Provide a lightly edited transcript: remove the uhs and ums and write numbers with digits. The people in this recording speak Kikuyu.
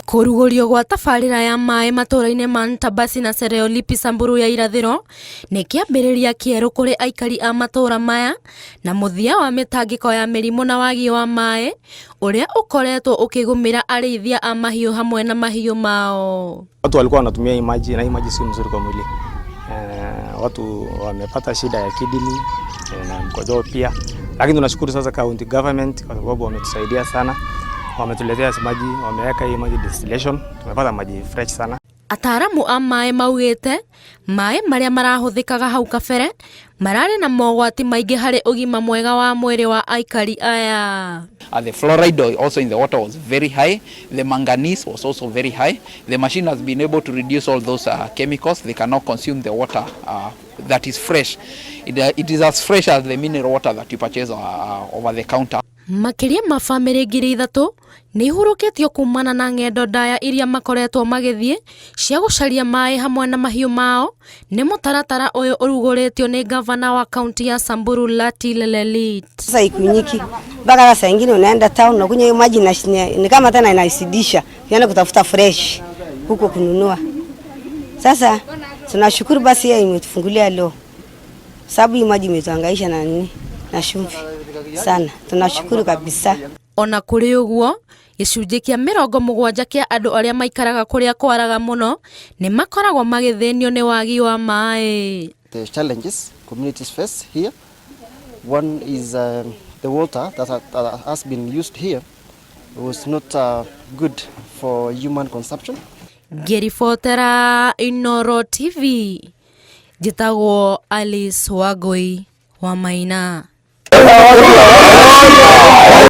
Kũrugũrio gwa tabarĩra ya maĩ matũra-inĩ ma Ntabasi na Sereolipi Samburu ya irathĩro nĩ kĩambĩrĩria kĩerũ kũrĩ aikari a matũra maya na mũthia wa mĩtangĩko ya mĩrimũ na wagi wa maĩ ũrĩa ũkoretwo ũkĩgũmĩra arĩithia a mahiũ hamwe na mahiũ mao. Watu walikuwa wanatumia hii maji na hii maji si mzuri kwa mwili. Watu wamepata shida ya kidney na mkojo pia, lakini tunashukuru sasa county government kwa sababu wametusaidia sana, wametuletea maji, wameweka hii maji distillation, tumepata maji fresh sana. Ataaramu a maĩ maugĩte maĩ marĩa marahũthĩkaga hau kabere mararĩ na mogwati maingĩ harĩ ũgima mwega wa mwĩrĩ wa aikari aya. The fluoride also in the water was very high. The manganese was also very high. The machine has been able to reduce all those chemicals. They cannot consume the water that is fresh. It is as fresh as the mineral water that you purchase over the counter. Makĩria ma bamĩrĩ 3,000 nĩ ihurũkĩtio kumana na ng'endo ndaya iria makoretwo magĩthiĩ cia gũcaria maĩ hamwe na mahiũ mao nĩ mũtaratara ũyũ ũrugũrĩtio nĩ gavana wa kaunti ya Samburu Lati Lelelit. Sasa ikunyiki mpaka saa ingine unaenda town unakunywa hiyo maji na ni kama tena inaisidisha, unaenda kutafuta fresh huko kununua. Sasa tunashukuru basi yeye imetufungulia leo, sababu hii maji imetuhangaisha na nini na chumvi sana, tunashukuru kabisa. Ona kũrĩ ũguo gĩcunjĩ kĩa 70 kĩa andũ arĩa maikaraga kũrĩa kwaraga mũno nĩ makoragwo magĩthĩnio nĩ wagi wa maĩ. The challenges communities face here. One is the water that has been used here was not good for human consumption. Ngĩribotera Inooro TV njĩtagwo Alice Wangui wa Maina.